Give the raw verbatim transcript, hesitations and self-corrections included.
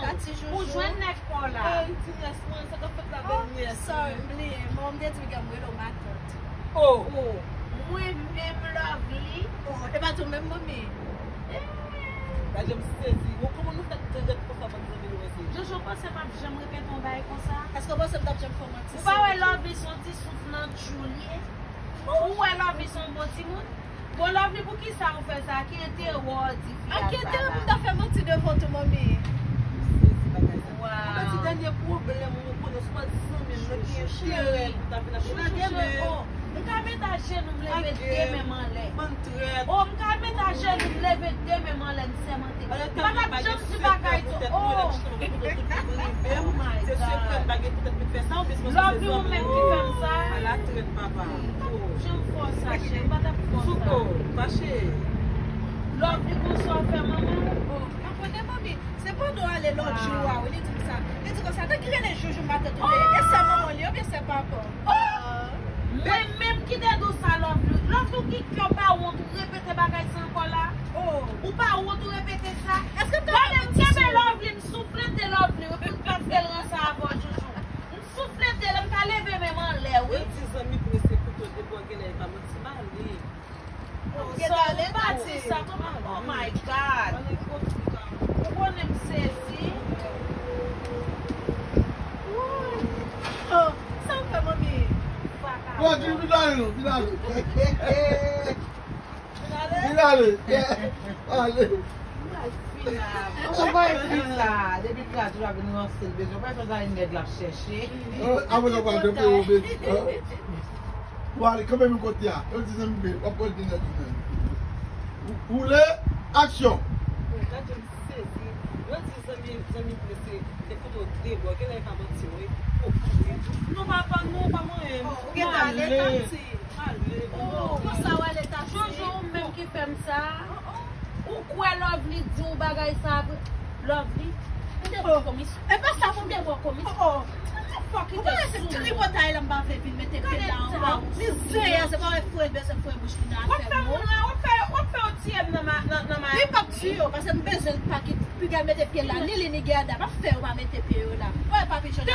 Sa ti joujou. Ou jwenn nèg pa w la. Ey, ti nès mwen, sa k ap fèt la, bèl nès mwen? Oh, sorry, m bliye. Bon, m te di w gen m rele w matant. Oh. Oh, mwen menm Lovely. Oh, e pa tou menm manmi. Eh. Gade m sezi. Bon, kòman nou fè tandèt konsa, bann zanmi nou mesye? Jojo, panse m ap janm repete yon bagay konsa? Èske w panse m t ap janm fè w manti? Ou pa wè Lovely se yon ti souf nan tchoul ye? Ou wè Lovely se yon bon timoun? Bon, Lovely, poukisa ou fè sa? Ki enterè w di fi a sa la? A ki enterè pou m ta fè manti devan w tou, manmi? M sezi bagay sa. Waw. Ti dènye pwoblèm mwen konnen swa zanmi m nan ki enterè pou ta vin ap lage men. Oh, m ka met ajenou m leve de men m anlè. Bann trèt. Oh, m ka met ajenou m leve de men m anlè, m sèmante. M pa t ap janm di bagay tou. Oh. Oh my God. Lovely, ou menm ki fè m sa? Ala trèt papa. M pa t ap janm fè w sa, cheri. M pa t ap fè w sa. Souko, fache. Lovely, konsa w fè manman w? Oh, pa konnen, manmi. Se pandan w ale lòt jou a, wi, li di m sa. Li di konsa, te ki rele Joujou matant ou te ye? E sè manman li oubyen sè papa w? Oh! Mwen menm ki te di w sa, Lovely. Lovely, ou ki kè w pa wont, ou repete bagay sa ankò la? Oh! Ou pa wont, ou repete sa? Èske m ta... Gade, m kenbe Lovely, m souflete Lovely, wi, pou, paske l ranse avè w, Joujou. M souflete l, m ka leve men m anlè, wi. Yo di zanmi prese kouto de bò, genlè e pa manti, m ale. Ou pa di sa, kòman? Oh my God. Ou konnen m sezi. Oh, sa w fè, manmi? Bon, di vin ale non, vin ale. Vin ale. Ale. Ou pa eksplik sa. Depi klas ou ap vin ranse l bezwen. Ou pa fè sa yon nèg l ap chèche. Apre sa, w pral kanpe, ou vin. Bon, ale, kanpe menm kote a. Yo di zanmi, w ap pran di nèg ou menm. Woule, aksyon! Gade m sezi. Yo di zanmi, zanmi prese, se kouto de bò. Genlè e pa manti, wi. Oh, non, papa, non, pa mwen. Oh, ou gentan ale, tati. Ale. Oh, konsa w ale, tati. Joujou, ou menm ki fè m sa. Oh, oh. Ou kwè Lovely di w bagay sa vre? Lovely, m te pran komis. E pa sa, mwen te pran komis. Oh, oh. Ou konnen se tripotay la m pa vle vin mete pye la anba. Mizè a, se pa wè fre bè, se fre bouch ki nan afè moun. W ap fè moun, w ap fè, w ap fè yo tiye m nan ma, nan, nan ma. Li p ap tiye w, paske m bezwen l pa kit, piga l mete pye l la, ni li ni Gerda, m ap fè yo pa mete pye yo la. Wè, papi Jojo.